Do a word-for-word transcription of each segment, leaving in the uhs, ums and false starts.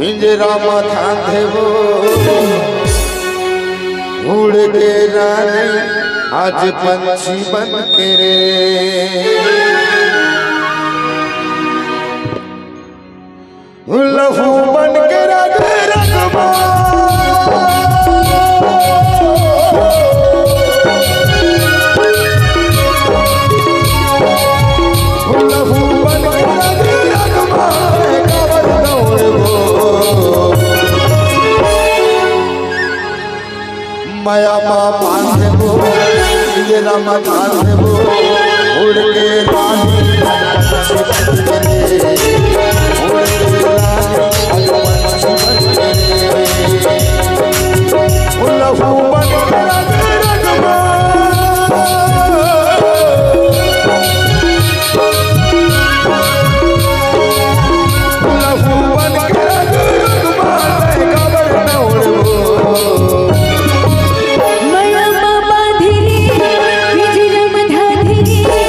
पिंजरा म धांधे वो उड़ के रानी, आज पंछी बन के रे। लहू बन के रग रग मा। लहू बन के रग रग मा, काबर दौड़बो। मया मा बांधबो, ये रमा बांधबो, उड़ के रानी, उड़ के रानी, उड़ के रानी। लहू बन के रग रग मा। लहू बन के रग रग मा, काबर दौड़बो। मया मा बांधे रे, पिंजरा म धांधे रे,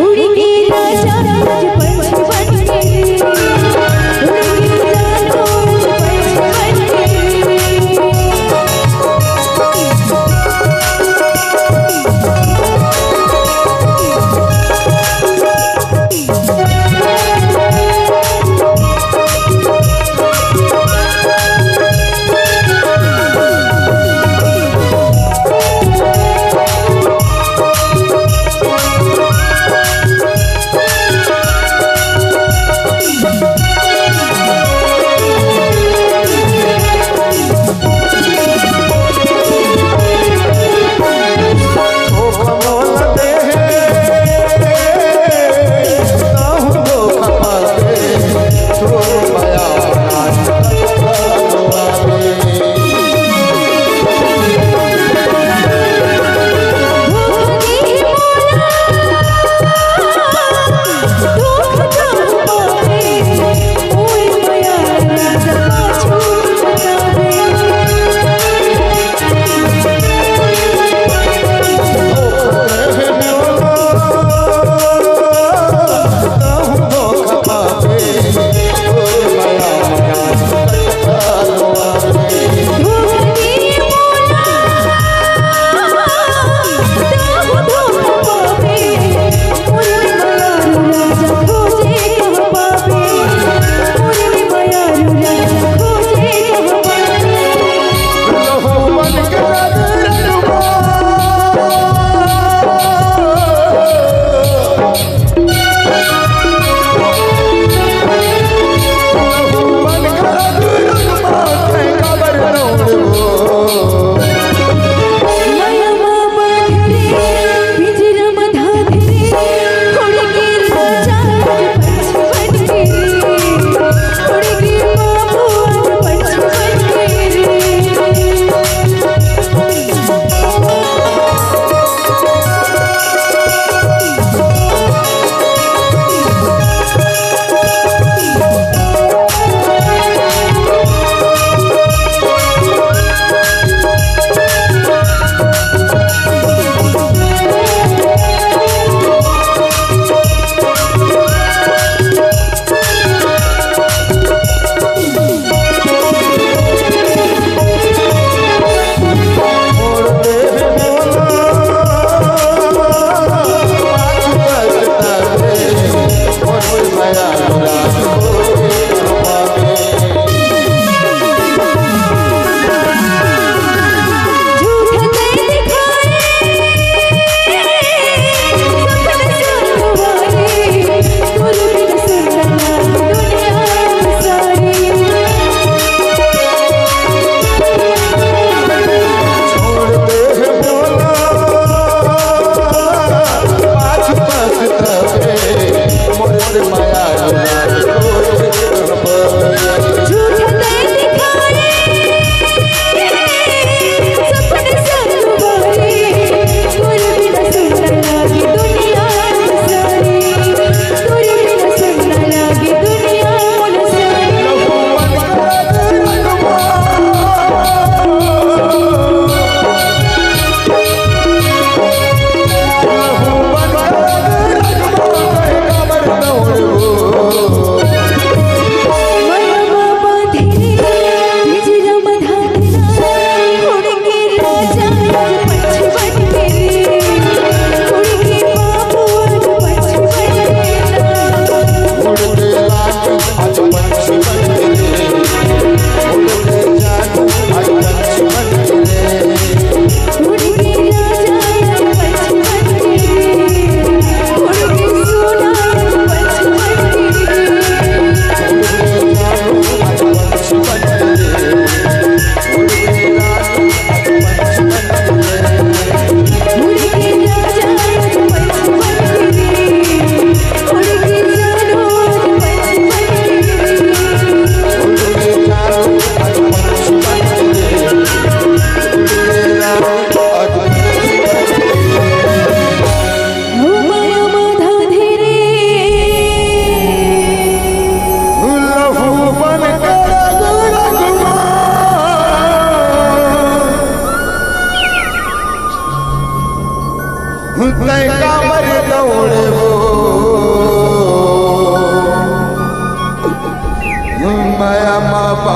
उड़ के राजा आज पंछी बन के रे।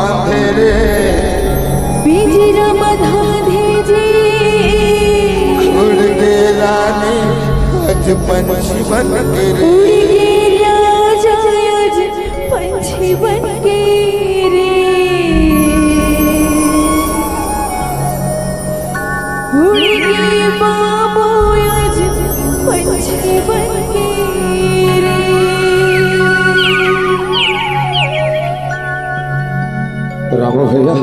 अंधेरे पिंजरा बंधा दीजे। उड़ गे रानी, आज पंछी बन के रे। उड़ गे राजा, आज पंछी बन के रे। उड़ गे बाबू, आज पंछी बन के रे। रामू भैया,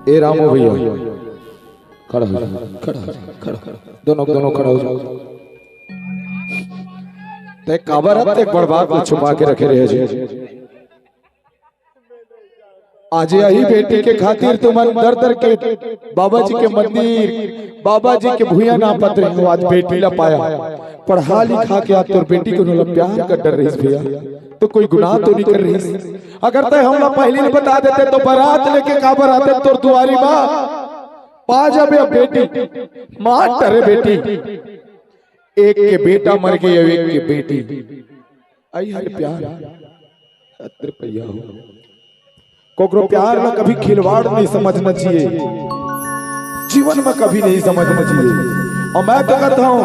ए रामू भैया, खड़ा हो जाओ, खड़ा हो जाओ, खड़ा हो जाओ। दोनों, दोनों खड़ा हो जाओ। ते काबर अब तक बड़ बात ल छुपा के रखे रहे जी। आज यही बेटी के खातिर तुमन दर दर के बाबा जी के मंदिर, बाबा जी के भुइयां नापत रहे हो, आज बेटी ला पाया। पढ़ा लिखा के आज तोर बेटी कोनो ला प्यार कर डर रहिस भैया, तो कोई गुनाह तो नहीं कर रहिस। अगर तय हमला पहली ने बता देते तो बारात लेके काबर आते तोर दुआरी माँ। पा जाबे अब बेटी, मार डरे बेटी। एक के बेटा मर गे, एक के बेटी। आई हर प्यार, अत रुपया हो। कोकरो प्यार में कभी खिलवाड़ नहीं समझना चाहिए, जीवन में कभी नहीं समझना चाहिए। और मैं तो कहता हूँ,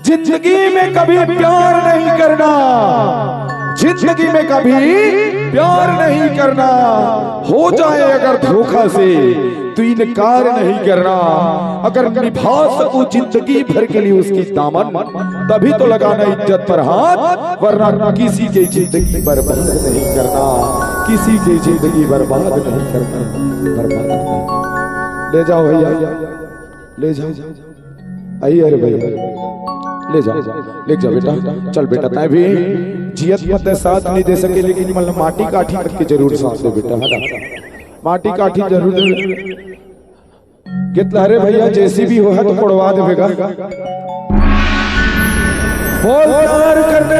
जिंदगी में कभी प्यार नहीं करना, जिंदगी में कभी प्यार नहीं करना। हो जाए अगर धोखा से तो इनकार नहीं करना। अगर निभा सको जिंदगी भर के लिए उसकी दामन, तभी तो लगाना इज्जत पर हाथ, वरना किसी की जिंदगी बर्बाद नहीं करना, किसी की जिंदगी बर्बाद नहीं करना, बर्बाद नहीं। ले जाओ भैया, ले जाओ। आई अरे भैया, ले जा, ले जा बेटा, चल बेटा, तय भी जियत में तय साथ नहीं दे सके, लेकिन मन माटी काठी तक के जरूर साथ दे बेटा, है ना? माटी काठी जरूर दे। कितना, अरे भैया, जेसीबी हो है तो कोड़वा देवेगा। बोल प्यार करने